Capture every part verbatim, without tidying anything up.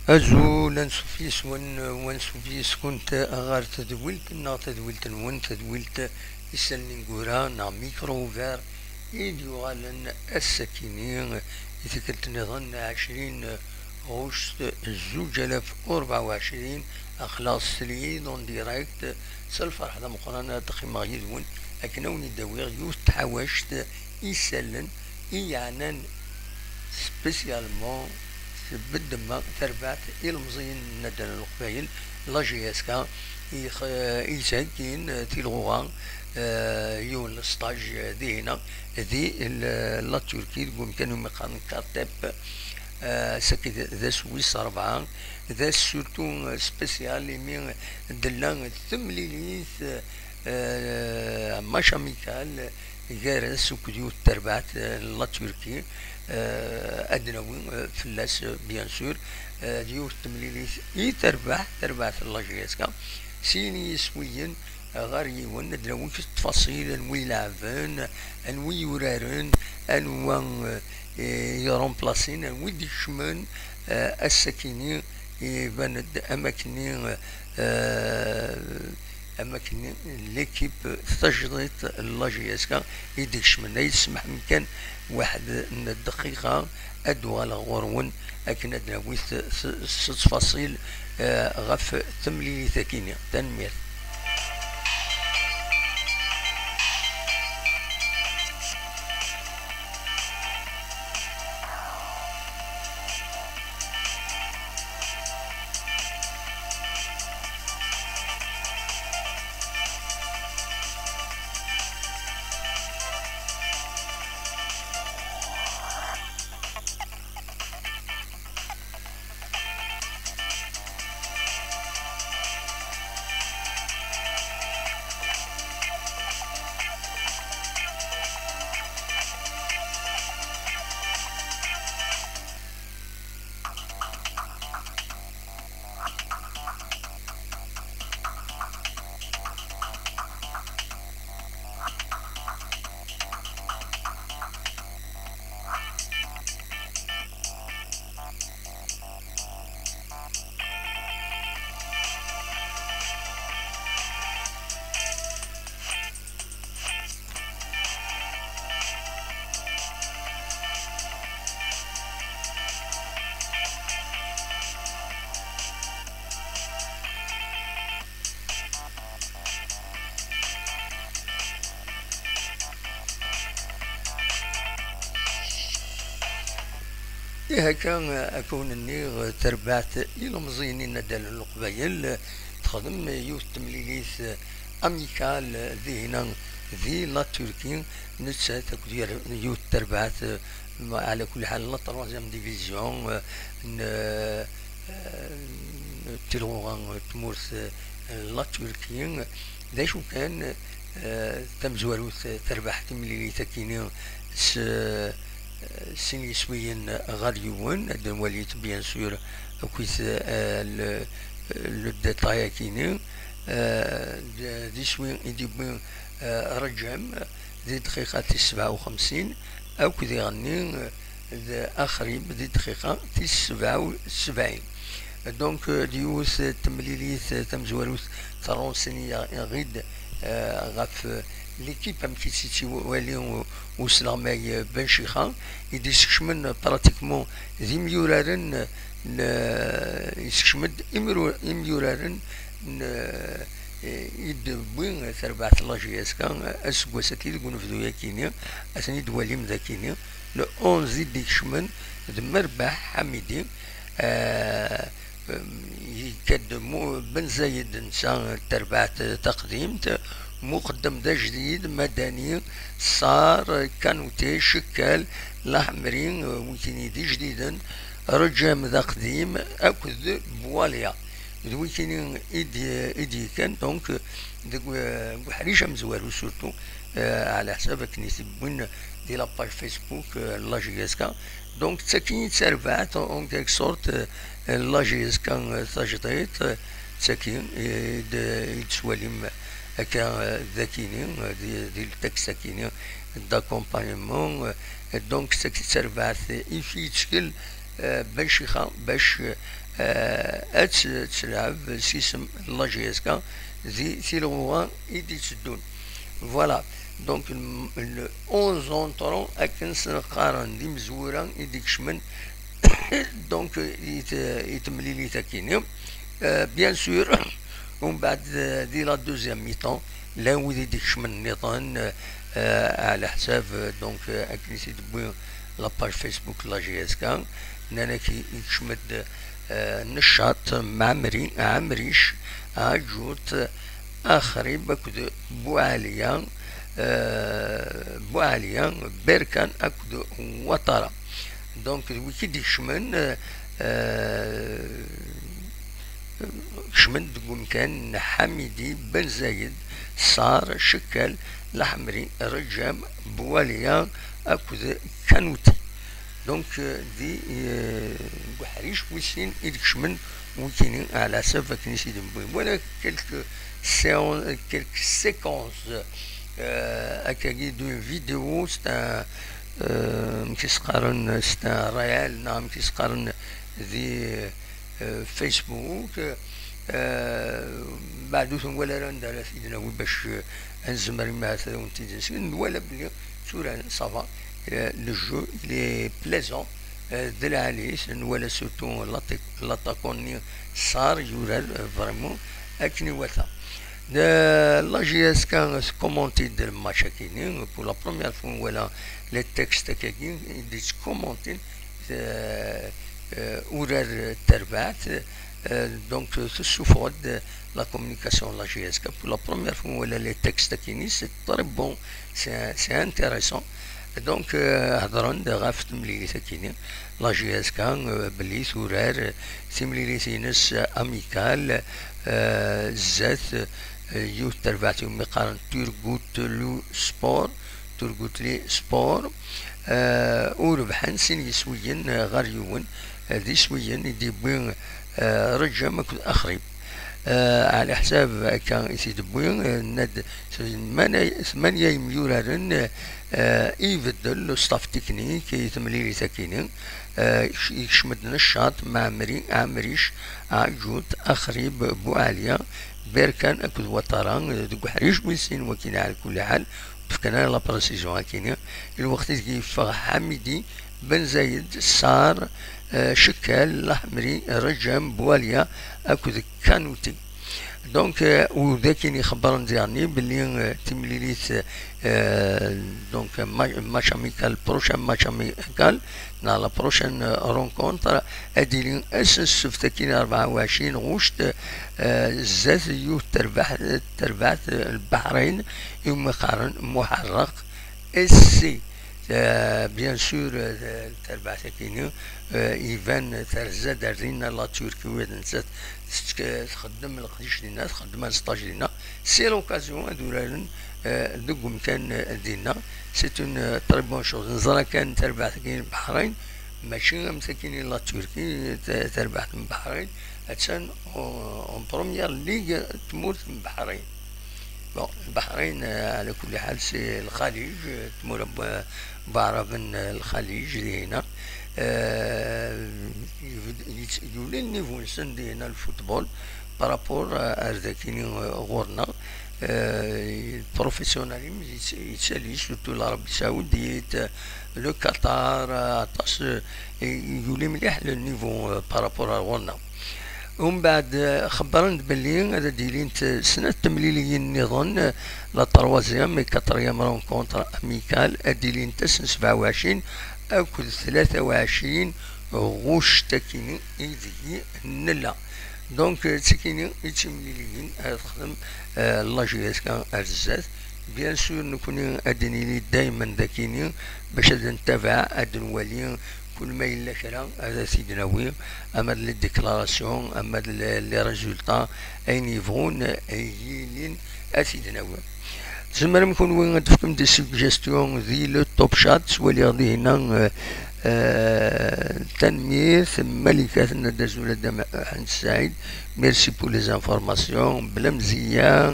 Azul, ansuf yes-wen, wansuf yes-kunt ɣer tedwilt-nneɣ, tadwilt-nwen, tadwilt Isallen Ineggura neɣ Micro Ouvert i d-yuɣalen ass-akini i tikkelt nniḍen, ɛecrin ɣuct zuǧ alaf u rebɛa u ɛecrin. Aql-aɣ s tliyin en direct. S lferḥ d ameqqran ad d-qqimeɣ yid-wen akken ad wen-id-awiɣ yiwet n tḥawact isallen i yeɛnan spécialement tbeddem tarbaɛt ilemẓiyen n naddal n Leqbayel, la J S K, i yetthaggin tilɣuɣa, eh, yiwen n stage dihina di l-, la Turquie, deg umkan umi qqaren Kartep. Eh, ass-agi d, d ass wis rebɛa, d ass surtout spécial imi d-tella temlilit, eh, match amical, gar-as akked yiwet n terbaɛt, eh, n la Turquie, eh, ad d-nawi, eh, fell-as, eh, bien sûr, eh, d yiwet n temlilit i terbaɛt, terbaɛt n la J S K, sin yiswiyen, eh, ɣer yiwen, ad d-nawi ttfaṣil, anwi ileɛben, anwi yuraren, anwa, eh, i remplasin, anwi d-ikecmen, eh, ass-akini, iban-d am akkenni, eh, am akken l'équipe tajdiṭ n la J S K i d-ikecmen. Ay tsemḥem kan waḥed n dqiqa ad d-uɣaleɣ ɣur-wen akken ad d-nawi s, s, s ttfaṣil, eh, ɣef temlilit-agi-nni. Tanemmirt. Ihi akka, ad ken-nniɣ, terbaɛt ilemẓiyen n naddal n Leqbayel texdem yiwet n temlilit amicale dihina di la Turquie, nettat akked yir-, yiwet n terbaɛt, ma, ɛla kulli ḥal, la troisième division, n, n tilɣuɣa n tmurt, n la Turquie. D acu kan, eh, tamezwarut terbeḥ timlilit akini s, eh, sin yiswiyen ɣer yiwen, ad nwali bien sûr akkit, eh, le, le détail akini, eh, d, d iswi i d-yewwi, eh, Reǧem di dqiqa tis sebɛa u xemsin, akked iɣenni, eh, d Axrib di dqiqa tis sebɛa u sebɛin. Donc, euh, d yiwet, euh, temlilit, euh, tamezwarut, terrunsen-iyi-ɣ-id, euh, ɣef, euh, l'équipe amek i tt-yettwali u-, usleɣmay, euh, Ben Chixa, i d-isekcmen, euh, pratiquement d imyuraren, euh, n, euh, isekcem-d imru-, imyuraren n, euh, i d-tewwi terbaɛt n la J S K, euh, aseggas-agi deg unebdu-yagini, ad ten-id-twalim dagini, le onze i d-ikecmen d Merbeḥ Ḥamidi, eh, yekka-d mu-, Ben Zayed netta d terbaɛt taqdimt, Muqeddem d ajdid, Madani, Ṣar, Kanute, Cekkal, Laḥemri, wikini d ijdiden, Reǧem d aqdim, akked Bwalya. D wikini i d-, i d-yekkan, donc, deg, deg uḥric amezwaru, surtout, eh, ɛla ḥsab akken i t-wwin di la page Facebook, eh, n la J S K. Donc, d tagi i d tarbaɛt, en quelque sorte, eh, n la J S K, eh, tajdiṭ, eh, d tagi i d-, i d-tettwalim akka, eh, dagini, eh, di, di le texte akini d'accompagnement, eh, donc, d tagi i d tarbaɛt i fi yettkel eh, bac ixa, bac, eh, ad tt-, tt-, telɛeb s isem n la J S K di tilɣuɣa i d-itteddun. Voilà. Donc, le, le onze entrants, akken s-neqqaren d imezwura i d-ikecmen, donc, i t-, i temlilit akini. Euh, bien sûr, umbeɛd, euh, di la deuxième mi-temps, llan wid i d-ikecmen nniḍen, euh, ɛla ḥsab, euh, donc, euh, akken i t-id-tewwi la page Facebook n la J S K, nnan-ak i-, ikcem-d, euh, Neccaṭ, Mɛemri, Ɛemric, Ɛaǧut, Axrib akked Buɛaliya, euh, Buɛaliya, Berkan akked Watara. Donc, d wiki d-ikecmen, euh, euh, kecmen deg umkan n Ḥamidi, Ben Zayed, Sar, Cekkel, Laḥemri, Reǧam, Buwaliya akked Kanuti. Donc, euh, di, euh, deg uḥric wis sin i d-kecmen wikini, ɛla ḥsab akken i s-id-newwi. Wala quelques séan-, quelques séquences, euh, akkagi d'une vidéo, c'est un, euh, amek i s-qqaren, c'est un réel, neɣ amek i s-qqaren di, euh, Facebook. Euh, mbeɛd ur ten-wala ara anda ara t-id-nawi bac, euh, ad nezmer imi ahat ad awen-t-id-nsken. Nwala belli tura, ça va, euh, le jeu, il est plaisant, euh, d lɛali, nwala surtout l'atta-, l'attaquant-nni Sar yurar, euh, vraiment akken iwata. De la J S K tcommente-d le match-agi, pour la première fois nwala les textes akkagi i d-yettcommente, euh, euh, urar n terbaɛt, euh, donc, euh, tessuffeɣ-d la communication n la J S K. Pour la première fois, nwala les textes akini, c'est très bon, c'est, c'est intéressant. Donc, euh, hedren-d ɣef temlilit akini, la J S K, euh, belli turar, euh, timlilit-ines, euh, amicale, euh, zdat, euh, yiwet terbaɛt iwumi qqaren Turgut Sport, Turgutli Sport, euh, u rebḥen sin yiswiyen, euh, ɣer yiwen, euh, d iswiyen i d-yewwi, euh, Reǧam akked Axrib. Euh, ɛla ḥsab akka i t-id-wwi, euh, nenna-d tmanya, tmanya yemyuraren, euh, i ibeddel le staff technique i temlilit akini, euh, ikc-, ikcem-d Neccaṭ, Mɛemri, Ɛemric, Ɛaǧut, Axrib, Buɛaliya, Berkan akked Watara, euh, deg uḥric wis sin wakina ɛla kulli ḥal, fkan ara la précision akini, i lweqt ideg yeffeɣ Ḥamidi, Ben Zayed, Sar, euh, Cekkel, Laḥemri, Reǧam, Buwaliya akked Kanuti. Donc, euh, u d akin i xebbren diɣenni belli, euh, timlilit, euh, donc, ma-, match amical, prochain match amical, neɣ la prochaine, euh, rencontre, ad d-tili ass n ssebt akkin rebɛa u ɛecrin ɣuct, euh, zdat yiwet terbaɛt, terbaɛt, euh, Lbeḥṛayen, iwumi qqaren Muḥerreq S C. Euh, bien sûr, euh, terbaɛt akini, euh, iban terza-d ar dinna la Turquie, u nettat tettk-, txeddem leqdic dinna, txeddem un stage dinna. C'est l'occasion ad uraren, euh, deg umkan, euh, dinna. C'est une, euh, très bonne chose. Neẓra kan terbaɛt akini Lbeḥṛayen, mačči am takini la Turquie, t-, terbaɛt n Lbeḥṛayen, attan en, en première ligue tmurt n Lbeḥṛayen. Bon, Lbeḥṛayen, euh, ɛla kulli ḥal, c'est Lxaliǧ, euh, tmura n Waɛraben, euh, Lxaliǧ, dihina. Euh, yulin niveau-nsen dihina le football par rapport, euh, ar dakini, euh, ɣur-neɣ. Euh, professionnalisme yettali, surtout l'Arabie Saoudite, euh, le Qatar, euh, aṭas, euh, yuli mliḥ le niveau, euh, par rapport ar ɣur-neɣ. Umbeɛd, euh, xebbren-d belli ad d-ilint, euh, snat temliliyin nniḍen, euh, la troisième et quatrième rencontre amicale, ad d-ilint ass n sebɛa u ɛecrin akked tlata u ɛecrin ɣuct akini ideg nella. Donc, euh, d tikini i d timliliyin ara texdem, euh, la J S K ar zdat. Bien sûr, nekni ad d-nili daymen d akini bac ad ntabaɛ, ad nwali, kul ma yella kra ad t-id-nawi, ama d les déclarations, ama d les, les résultats, ayen yebɣun, euh, yilin ad t-id-nawi. Tzemrem kunwi ad tefkem des suggestions di le top chat, ttwaliɣ dihina, euh, euh, tanemmirt, Malika tenna-d azul a Dda Ḥend Saɛid, merci pour les informations, Bla Mziya,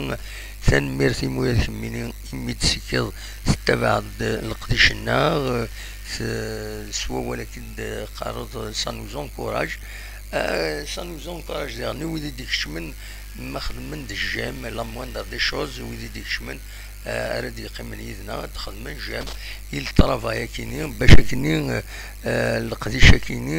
tanemmirt imi ur kemmini imi d-tekkiḍ tettabaɛeḍ leqdic-nneɣ, euh, s wawal akken d-qqareḍ, ça nous encourage. Euh, ça nous encourage daɣen i wid i d-ikecmen, ma xedmen d j'aime, la moindre des choses, wid i d-ikecmen, euh, ara d-yeqqimen yid-neɣ, ad d-xedmen j'aime i le travail akini, bac akini, euh, euh, leqdic akini,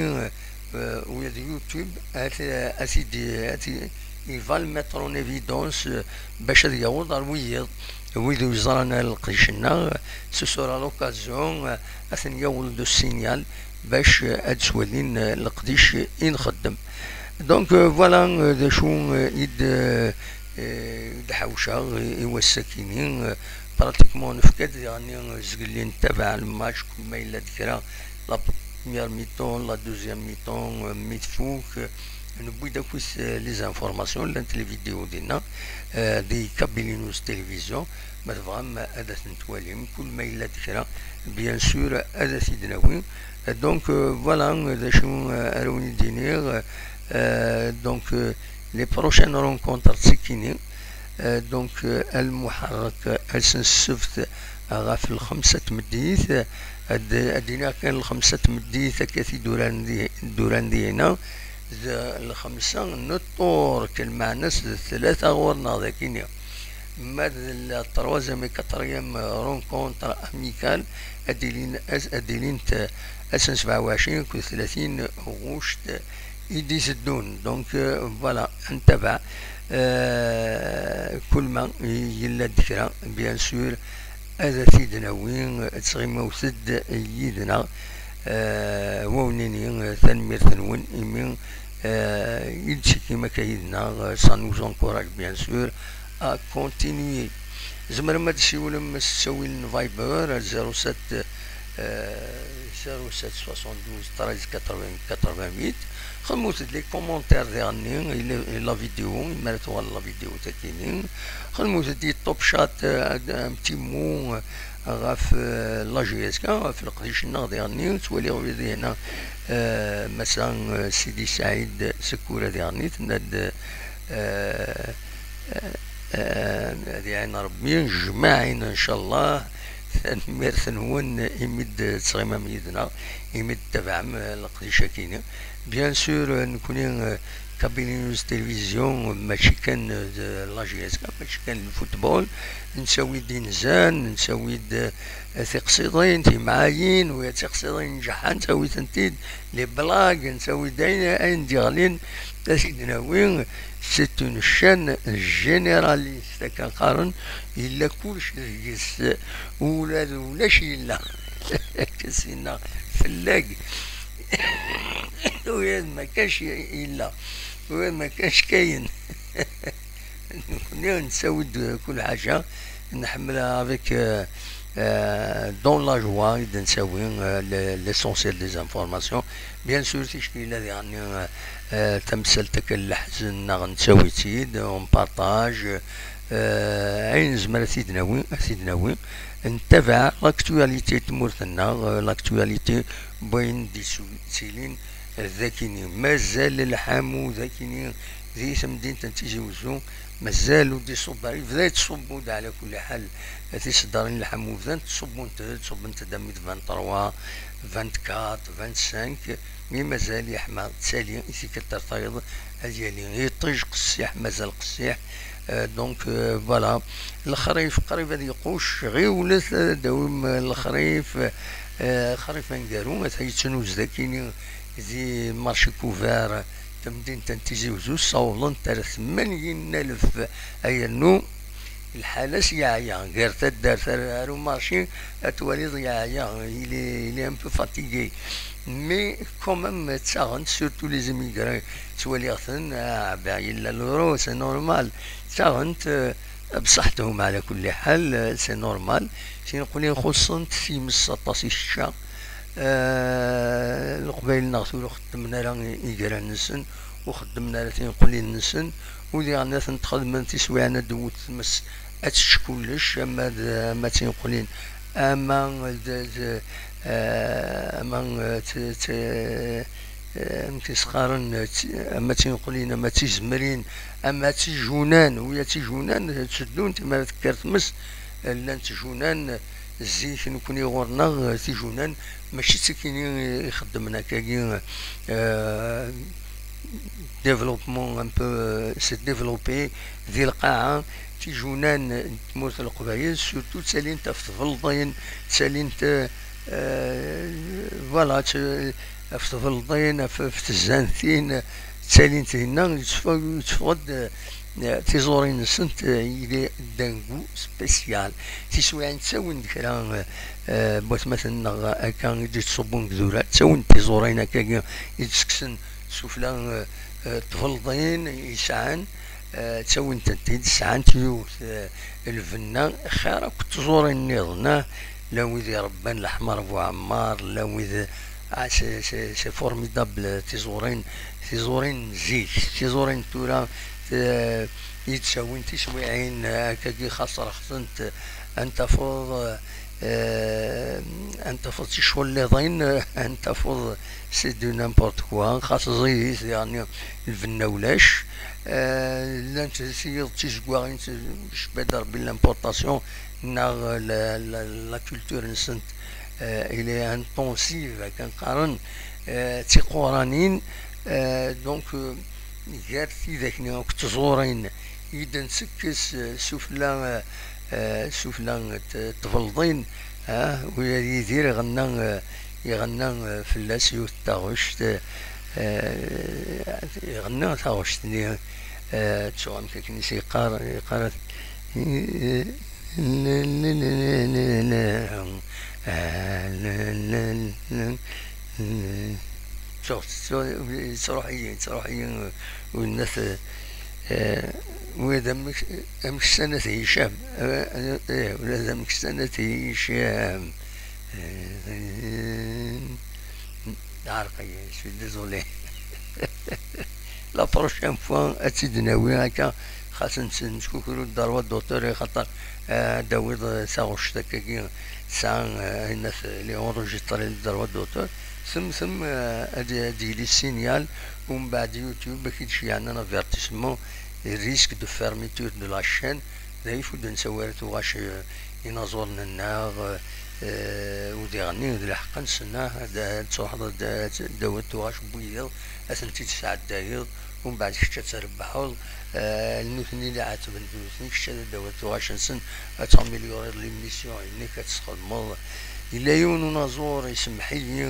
euh, ula d YouTube, ad, ad t-id-, ad t-, il va le mettre en évidence, euh, bac ad yaweḍ ar wiyiḍ, wid ur yeẓran ara leqdic-nneɣ, ce sera l'occasion, euh, ad ten-yaweḍ le signal bac, euh, ad swalin, euh, leqdic i nxeddem. Donc, euh, voilà, euh, d acu, euh, i d, euh, euh, i d-ḥawceɣ i, i wass-akini, euh, pratiquement nefka-d diɣenni, euh, zgelli nettabaɛ le match, kul ma yella-d kra, la première mi-temps, la deuxième mi-temps, euh, mi tfuk, euh, newwi-d akk is-, euh, les informations, llant les vidéos dinna, euh, di Kabylie News Télévision, ma tebɣam ad tent-twalim, kul ma yella-d kra, bien sûr, ad t-id-nawi. Donc, euh, voilà, d acu, euh, ara wen-id-iniɣ, euh, donc, euh, les prochaines rencontres d tikkini, euh, donc, euh, a lmuḥerrek, ass n ssebt, ɣef lxemsa n tmeddit, ad, ad d-iniɣ kan lxemsa n tmeddit, akka-t-id-uran di-, d-uran dihina, d lxemsa n ṭṭurk, lmeɛna-s d tlata ɣur-neɣ dagini. Ma d la troisième et quatrième rencontre amicale, ad ilin as-, ad ilint ass n sebɛa u ɛecrin akked tlatin ɣuct i d-iteddun. Donc, euh, voilà, ad ntabaɛ, euh, kul ma yella-d kra, bien sûr, ad t-id-nawi, ad tɣimawt-d yid-neɣ. Euh, wa wen-ini, euh, tanemmirt-nwen, imi, euh, i d-tikkim akka yid-neɣ, euh, ça nous encourage, bien sûr, à continuer. Tzemrem ad d-siwlem s ttawil n Viber, zéro sept, euh, zéro sept soixante-douze treize quatre-vingts quatre-vingt-huit. Xedmet-d les commentaires diɣenni i la, i la vidéo, imi ara tuɣal la vidéo takini. Xedmet-d i Top Chat, euh, un petit mot, euh, ɣef, euh, la J S K, ɣef leqdic-nneɣ diɣenni. Ttwaliɣ wi dihna, euh, Massa, euh, Sidi Saïd Sekoura diɣenni, tenna-d, euh, euh, euh, ad iɛin Rebbi, jmaɛin, ncallah. Tanemmirt-nwen imi d-tettɣimam yid-neɣ, imi d-tabaɛem, euh, leqdic-akini. Bien sûr, euh, nekni, euh, Kabylie News Télévision, euh, mačči kan, euh, d la J S K, mačči kan le football, nettawi-d inzan, nettawi-d, euh, tiqsiḍin, timɛayin, u tiqsiḍin nǧeḥḥa, nettawi-tent-id, les blagues, nettawi-d ayen, ayen d-yeɣlin, ad t-id-nawi. C'est une chaîne généraliste, akken qqaren, yella kullec deg-s, ula d ulac yella. Akken s-yenna fellag. Ula d ma kac yella, ula d ma kac kayen. Nekni nettawi-d kul ḥaǧa, nḥemmel avec, euh, euh, dans la joie i d-nettawi, euh, le-, l'essentiel des informations. Bien sûr, ticki yella diɣenni, euh, euh, tamsalt akka n leḥzen neɣ nettawi-tt-id, on partage, euh, ayen nezmer ad t-id-nawi, ad t-id-nawi. Ntabaɛ l'actualité n tmurt-nneɣ, euh, l'actualité n wayen d-yettilin d akini. Mazal lḥamu d akini di temdint n Tizi Wezzu, mazal ur d-iṣubb ara. Yebda yettṣubbu-d ɛla kulli ḥal. Tiseddarin n lḥamu bdant ttṣubbunt-d, ttṣubbent-d armi d vingt-trois, vingt-quatre, vingt-cinq, mi mazal yeḥma ttali i tikkelt ar tayeḍ ad yali iṭij qessiḥ, mazal qessiḥ. Euh, donc, euh, voilà. Lexrif qrib ad iqucc, ɣiwlet ad d-tawim lexrif, euh, xrif aneggaru, ata yettnuz d akini di marché couvert, tamdint n Tizi Wezzu, ssawḍent ar tmanyin alef, ayennu lḥal-as yeɛya, gar taddart ar, ar umarci, ad twaliḍ yeɛya, il est, il est un peu fatigué. Mais quand même, ttaɣent, surtout les immigrés, ttwaliɣ-ten, ah, ben, yella l'euro, c'est normal. Ttaɣent, euh, bṣaḥ-thum ɛla kulli ḥal, euh, c'est normal. Tineqlin xuṣṣent times aṭas i kečča. Euh, Leqbayel-nneɣ tura ur xeddmen ara i-, igran-nsen, ur xeddmen ara tineqlin-nsen, u diɣen ad tent-xedmen tiswiɛin ad d-tewwet tmes ad tečč kullec, ama d, ama d tineqlin, ama d, d, eh, ama, eh, t-, t-, eh, amek i s-qqaren, eh, t-, ama d tineqlin, ama d tizemrin, ama d tijunan, u ya d tijunan, eh, tteddunt, imi ara tekker tmes, eh, llant tjunan, eh, Zik, nekkni ɣur-neɣ, eh, tijunan, mačči d tikini i ixeddmen akkagi, eh, développement un peu, eh, se développer di lqaɛa. Tijunan n tmurt n Leqbayel, surtout ttalint ɣef tbelḍin, ttalint, eh, voilà, ɣef tbelḍin, ɣef, ɣef tzantin, ttalint dinna, yetteffeɣ-, yetteffeɣ-d, eh, tiẓurin-nsent, eh, il est d'un goût spécial. Tiswiɛin ttawin-d kra, eh, eh, n watmaten-nneɣ akka i d-yettṣubbun deg idurar, ttawin-d tiẓurin akkagi i d-ttekksen sufella, eh, eh, tbelḍin yesɛan, eh, ttawin-tent-id, sɛant yiwet, eh, lbenna, xir akk tẓurin-nniḍen, ah, llan wid irebban leḥmar bu ɛemmar, llan wid, ah, c'est, c'est, c'est formidable, tiẓurin, tiẓurin n zik, tiẓurin n tura, eh, i d-ttawin tiswiɛin, eh, akkagi xas rexsent, eh, ad n-tafeḍ, eh, ad n-tafeḍ ticulliḍin, eh, ad n-tafeḍ c'est du n'importe quoi, xas ẓidit, yeɛni lbenna ulac. Eh, llant tiyiḍ d tizeggaɣin, s-, cebba-d Rebbi l'importation, neɣ la, la, la culture-nsent, eh, il est intensive, akken qqaren, eh, d tiquranin, eh, donc, eh, gar tidak-nni akked tẓurin i d-nettekkes, eh, sufella, eh, eh, sufella n t-, tbelḍin, ah, ula d Yidir iɣenna, eh, iɣenna, eh, fell-as yiwet n taɣect, eh, eh, iɣenna taɣect-nni, eh, ttuɣ amek akken i s-yeqqar, yeqqar, eh, ttuɣ, ttuɣ, yettruḥ-iyi, yettruḥ-iyi, eh, winna t-, eh, ula d amek-, ameksa n At Hicam, eh, eh, ula d ameksa n At Hicam. Eh, Ɛerqi, je suis désolé. La prochaine fois, ad tt-id-nawi akka, xas nett-, nettkukru droit d'auteur, xaṭer, eh, ad d-tawiḍ, eh, taɣect akkagi, tesɛa, eh, ayen at-, les enregistrés droit d'auteur, tem, tem, eh, ad, ad yili signal, umbeɛd YouTube, ad k-id-ceyyɛen un avertissement, risque de fermeture de la chaîne, d ayen ur d-nettawi ara tuɣac, eh, inaẓuren-nneɣ, eh, eh, u diɣenni d lḥeqq-nsen, ah, ad, ad truḥeḍ ad, ad d-tawiḍ tuɣac n wiyiḍ, ad tent-id-tesɛeddayeḍ, umbeɛd kečč ad trebbḥeḍ, eh, nutni la ɛettben nutni, kečč ad d-tawiḍ tuɣac-nsen, ad tamelyuriḍ l'émission-inek, ad tesxedmeḍ. Yella yiwen unaẓur, isemmeḥ-iyi,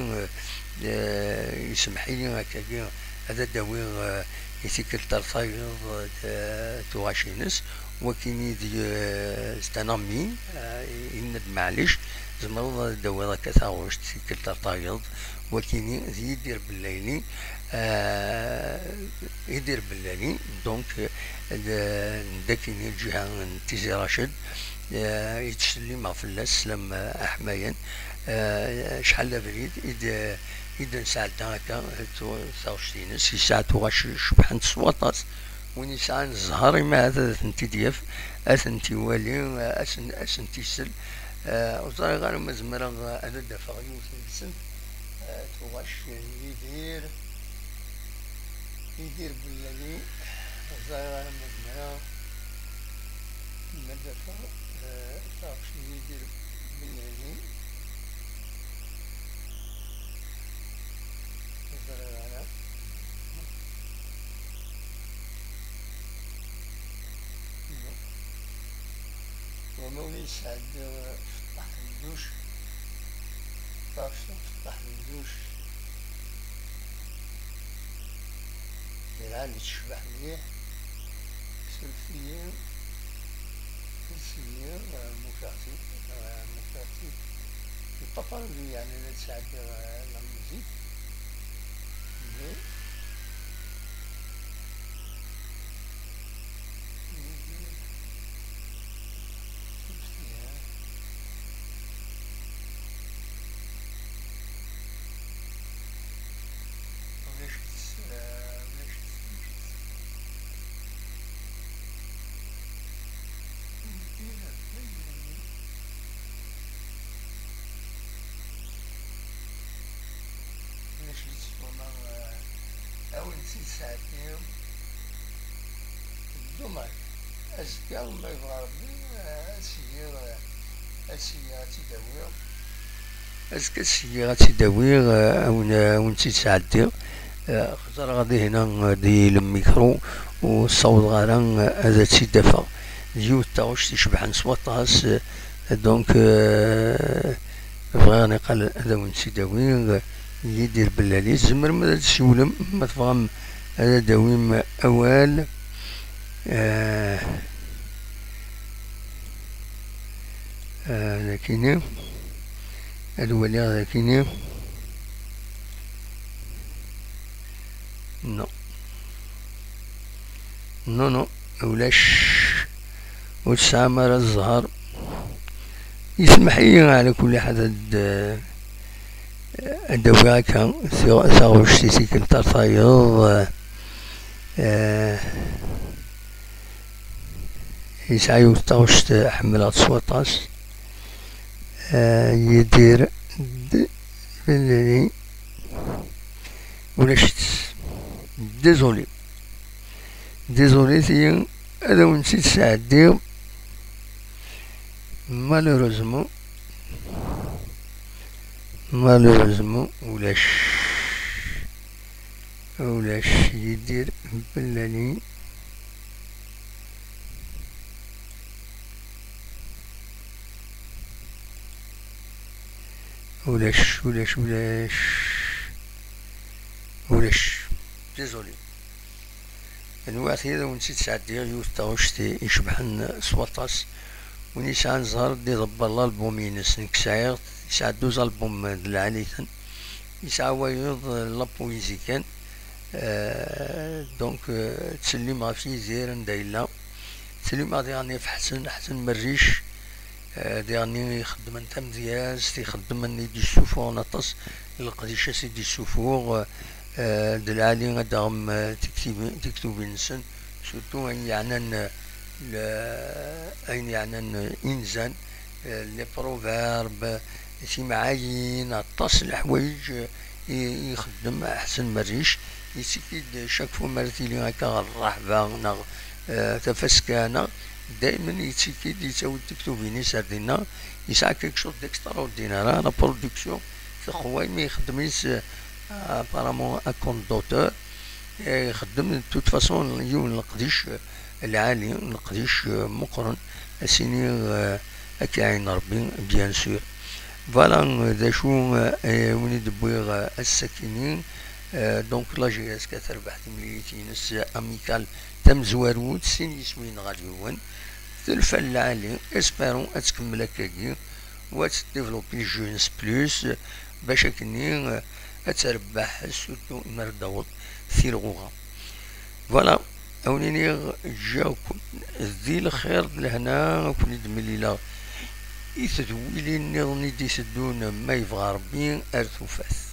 eh, isemmeḥ-iyi akkagi, ad d-awiɣ, eh, i tikkelt ar tayeḍ, eh, tuɣac-ines, wakini d, eh, c'est un ami, eh, yenna-d maɛlic, tzemreḍ ad d-tawiḍ akka taɣect tikkelt ar tayeḍ, wakini d Yidir Bellayli, eh, Yidir Bellayli, donc, eh, d, d akini lǧiha n Tizi Raced, eh, yettsellim ɣef fell-as, slam, eh, aḥmayan, eh, acḥal d abrid i d, i d-nesɛedda akka, tu-, taɣect-ines, yesɛa tuɣac cebḥent s waṭas. Win yesɛan zzher, imi ad tent-id-yaf, ad tent-iwali, ad sen-, ad sent-isel. Eh, ur ẓriɣ ara ma zemreɣ ad d-afeɣ yiwet deg-sent, eh, tuɣac n Yidir, Yidir Bellayli, ur ẓriɣ ara ma zemreɣ ma d-afeɣ, eh, taɣect n Yidir Bellayli. Ur ẓriɣ ara. Wama ur yesɛeddi Feṭṭaḥ Mduc, taɣect n Feṭṭaḥ Mduc, yerɛad tecbeḥ mliḥ. Suref-iyi, suref-iyi, eh, mukeɣ-t-id, eh, mukeɣ-t-id. Yeṭṭafar-iyi, yeɛni, la ttɛeddiɣ, eh, la musique. Mais, mais, suref-iyi, eh. Ulac-itt, eh, ulac-itt, ulac-itt. Ulac-itt, wama, eh, awi-tt-id sɛeddi. Ddumac. Azekka, ma yebɣa Rebbi, eh, ad s-giɣ, eh, Azekka syiɣ ad tt-id-awiɣ, eh, a wen-, a wen-tt-id-sɛeddiɣ. Eh, xeẓreɣ ad ihina, eh, di lemikru, ur ssawḍeɣ ara, eh, ad tt-id-afeɣ. D yiwet taɣect icebḥen s waṭas, eh, donc, eh, bɣiɣ niqal ad awen-tt-id-awiɣ, eh, Yidir Bellali. Tzemrem ad d-tsiwlem ma tebɣam ad d-tawim awal. Eh, Ah, dakini. Ad waliɣ dakini. Non. Non, non. Ulac. Ur tesɛam ara zzher. Yesmeḥ-iyi ɛla kulli ḥal ad, ad d-awiɣ akka tiɣ-, taɣect i tikkelt ar tayeḍ. Eh, Yesɛa yiwet taɣect ḥemmleɣ-tt s waṭas. Ah, Yidir d Bellali. Ulac-itt. Désolé. Désolé, tiyi ad awen-tt-id-sɛeddiɣ. Malheureusement. Malheureusement, ulac. Ulac Yidir Bellali. Ulac, ulac, ulac. Ulac. Désolé. Anwa ad awen-tt-id-sɛeddiɣ yiwet taɣect icebḥen s waṭas. Win yesɛan ẓẓher ad d-iḍebber lalbum-ines. Nekk sɛiɣ, yesɛa douze albums d lɛali-ten. Yesɛa wayeḍ, eh, la poésie kan. Eh, donc, eh, ttsellim ɣef Yidir anda yella. Ttsellimeɣ diɣen ɣef Ḥsen, Ḥsen Merric. Eh, diɣen ixeddmen tamedyazt, ixeddmen i d-yessufuɣen aṭas n leqdic as i d-yessufuɣ, eh, d lɛali ad d-taɣem, eh, tiktibi-, tiktubin-nsen, surtout ayen yeɛnan, eh, le-, ayen yeɛnan, eh, inzan, eh, les proverbes, timɛayin, aṭas n leḥwayeǧ, eh, i, i ixeddem Ḥsen Merric. Yettekki-d chaque fois mi ara tili akka ɣer Rraḥba neɣ, eh, Tafaska neɣ, daymen yettekki-d, yettawi-d tiktubin-is ar dinna. Yesɛa quelque chose d'extraordinaire, hein, la production teqwa imi ixeddem-itt, eh, apparemment à compte d'auteur. Eh, ixeddem de toute façon yiwen n leqdic, eh, lɛali, leqdic, eh, meqqren, ad s-iniɣ, eh, ad k-iɛin Rebbi, bien sûr. Voilà, eh, d acu, eh, win i d-wwiɣ, eh, ass-akini. Eh, donc, la J S K terbeḥ timlilit-ines, eh, amicale tamezwarut, sin yiswiyen ɣer yiwen. Telfa lɛali, espérons ad tkemmel akkagi, u ad tdévelopper le jeu-ines plus, bac akkenni, eh, ad terbeḥ, surtout mi ara d-taweḍ tilɣuɣa. Voilà, a wen-iniɣ ǧǧiɣ-ken di lxir d lehna, a ken-id-mlileɣ i tedwilin nniḍen i d-iteddun, ma yebɣa Rebbi, ar tufat.